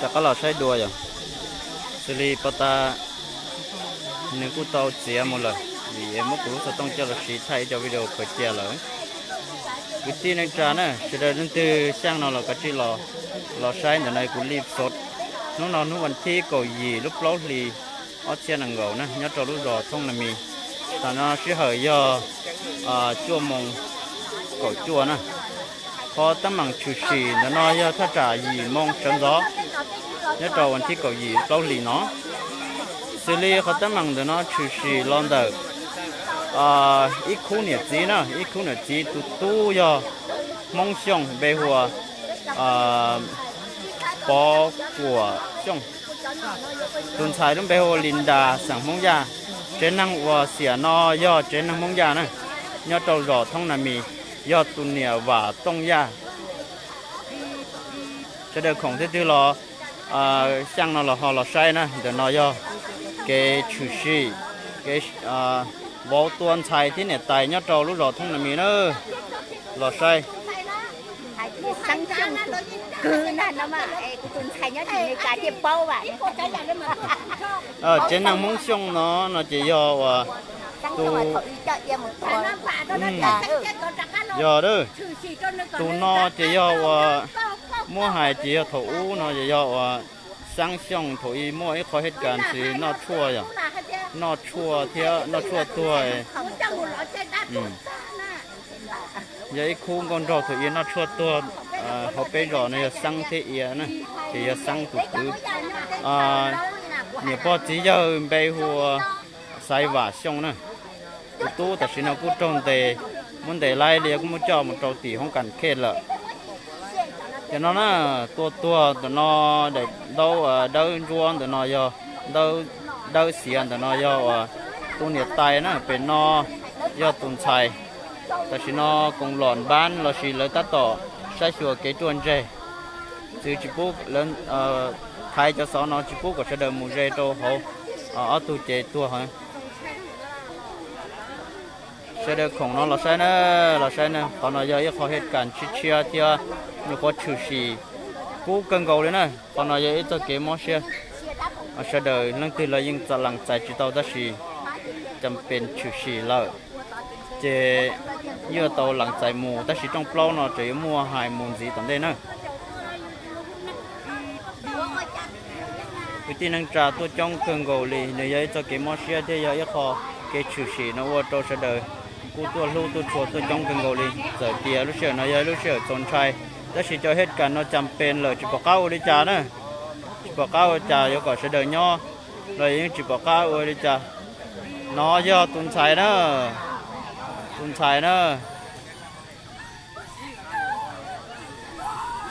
Rov qab los saib dua yom. Xws li pov tas nws kuj tau txiav mus lawm, vim muab kuv lub xov tooj coj los siv thaij ib co video khaws cia lawm. Kwv tij neej tsa na, sawv daws leej twg xyaj no los kav tsij los, los saib ntawm no kuv li xov. Hnub no hnub vas thib kaum yim lub plaub hlis ob txhiab nees nkaum na, nyob rau lub zos Thoob Nas Mis. Tam no sij hawm yog cuaj moos kaum cuaj na. Qhov teeb meem tshwm sim ntawm no yog thaj tsam yim moos sawv ntxov nyob rau vas thib kaum yim plaub hlis no. Xws li qhov teeb meem ntawm no tshwm sim los ntawm ib khub niam txiv na, ib khub niam txiv tus tub yog Hmoob Xyooj npe hu ua Pov Kuam Xyooj, tus ntxhais lub npe hu ua Lis Nras xeem Hmoob Yaj. Tsev neeg uas xiam no yog tsev neeg Hmoob Yaj na, nyob rau zos Thoob Nas Mis, yog tus niam Vam Tooj Yaj. Sawv daws khoom twg twg los xyaj no los ho los saib na, ntawm no yog kev tshwm sim kev vauv tua ntxhais thiab niam tais nyob rau lub zos Thoob Nas Mis na. Los saib. Tsev neeg Hmoob Xyooj no no ces yog uas tus, yog, tus no ces yog uas muab hais ces yog thaum ub no ces yog uas Xeeb Xyooj thaum ub muaj ib qho hej kas xws noj tshuaj yom, noj tshuaj thiab noj tshuaj tuag. Yog ib khub nkauj nraug thaum ub noj tshuaj tuag hauv peb zos no yog Xeeb thiab Ia na, ces yog Xeeb tus kwv. Niam pog txiv yawg npe hu ua Xaiv Vam Xyooj na. Tus tub tam sim no kuj raug ntes, muab ntes laib li kuj muab coj mus rau tim hoob kas khej lawm. Cov no na, tua tuag ntawm no, daim ntaub dawb ntsuab ntawm no yog, ntaub dawb xiav ntawm no yog uas tus niam tais na, pem no yog tus ntxhais. Tam sim no koom lom npab lossis lawv tab tom saib xyuas kev ruaj ntseg, txwv tsis pub, thaiv cov xov no tsis pub kom sawv daws mus ze rau hauv ob tug cev tuag. Sawv daws khoom no los saib na, los saib na, qhov no yog ib qho hej kas tshiab tshiab thiab nyuam qhuav tshwm sim kub kawg nkaus li na. Qhov no yog ib txoj kev mob siab, sawv daws leej twg los yeej txam lees txais tsis tau tab sis cam pes tshwm sim lawm, ces yuav tau lees txais mus, tab sis rooj plaub no tseem yuav muaj hais mus ntxiv tom ntej na. Kwv tij neej tsa tuaj coob kawg nkaus li, nws yog ib txoj kev mob siab thiab yog ib qho kev tshwm sim no ua rau sawv daws kuj tuaj hlub tuaj tshua tuaj coob kawg nkaus li. Txawm tias lub sij hawm no yog lub sij hawm txaus ntshai, tab sis cov hej kas no cam pes lawm tsis pom qab ua li cas na, tsis pom qab ua cas yuav kom sawv daws nyob los yeej tsis pom qab ua li cas. No yog tus ntxhais na, tus ntxhais na.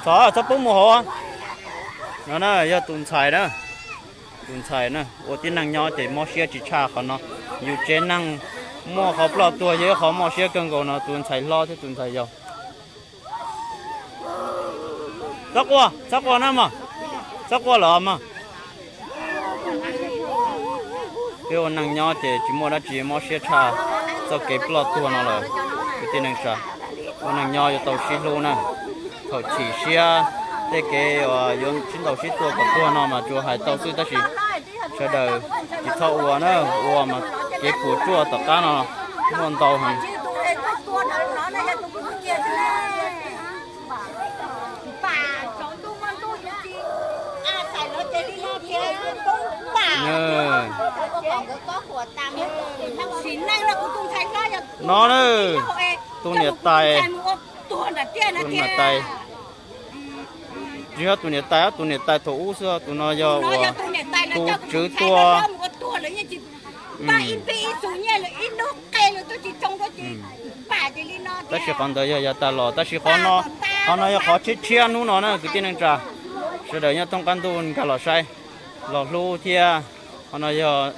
Txhob, txhob pub mus hauv. No na yog tus ntxhais na, tus ntxhais na, ua tib neeg nyob ces mob siab tsis tshaj qhov no. Yus tsev neeg muaj qhov ploj tuag yog ib qho mob siab kawg nkaus no, tus ntxhais hlob thiab tus ntxhais yau. Txhob quaj, txhob quaj na mog, txhob quaj lawm mog. Peb ua neej nyob ces tsis muaj dab tsi mob siab tshaj txoj kev ploj tuag no lawm. Kwv tij neej tsa, ua neej nyob yuav tau sib hlub na. Thaum chim siab tej kev uas yuav sib ntaus sib tua kom tuag no mas tsuas hais tau xwb tab sis sawv daws tsis txhob ua na, ua mas kev puas tsuaj tom qab no muaj ntau heev. No na, tus niam tais, tus niam tais, tsis yog tus niam tais, tus niam tais thaum ub xwb, tus no yog uas tus tswv tua. Tab sis qhov ntawd yog yav tag los, tab sis qhov no, qhov no yog qhov tshiab tshiab hnub no na kwv tij neej tsa. Sawv daws nyob thoob qab ntuj nkag los saib, los hlub thiab. Qhov no yog,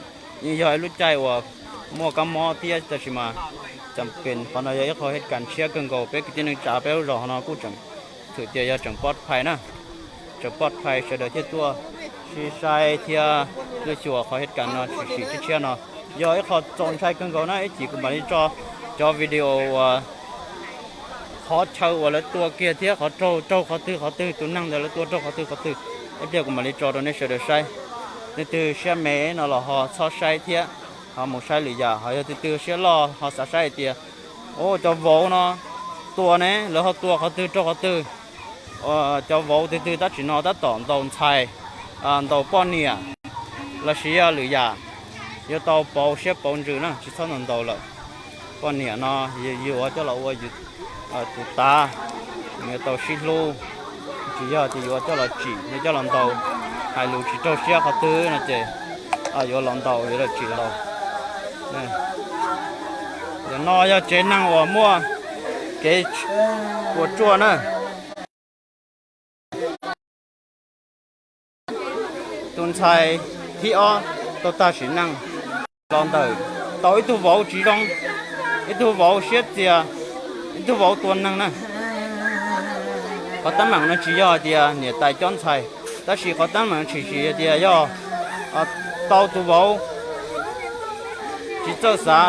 yog ib lub caij uas muaj kab mob thiab tab sis mas cam pes qhov no yog ib qho hej kas tshiab kawg nkaus peb kwv tij neej tsa peb lub zos no kuj tseem thwm tias yog tseem pov phais na, tseem pov phais sawv daws thiaj tuaj sib saib thiab tuaj xyuas qhov hej kas no tshwm sim tshiab tshiab no. Yog ib qho txaus ntshai kawg nkaus na, ib chim kuv mam li tso cov video uas qhov chaw uas lawv tua kiag thiab qhov raug, raug qhov twg qhov twg, tus neeg ntawd lawv tua raug qhov twg qhov twg. Ib pliag kuv mam li tso rau nej sawv daws saib. Leej twg siab me no los ho txhob saib thiab, ho mus saib lwm yam. Ho yog tus twg siab loj ho xav saib hais tias, o, cov vauv no tua ne, lawv ho tua qhov twg rau qhov twg. Cov vauv tus twg tab sis no tab tom ntaus ntxhais, ntaus poj niam lossis yog lwm yam, yuav tau pauv siab pauv ntsws na, tsis txhob ntaus ntaus lawm. Poj niam no yuav coj los ua tus tav, yuav tau sib hlub. Tsis yog tias yuav coj los tsim, yuav coj los ntaus, hais lus tsis raug siab qhov twg no ces yuav los ntaus, yuav los tsim los. Yog no yog tsev neeg uas muaj kev puas tsuaj na. Tus ntxhais thib ob tau tag sim neej los ntawm tau ib tug vauv tsis zoo, ib tug vauv siab txias, ib tug vauv tua neeg na. Qhov teeb meem no tsis yog hais tias niam tais cob ntxhais, tab sis qhov teeb meem tshwm sim hais tias yog tau tus vauv tsis txawj xav,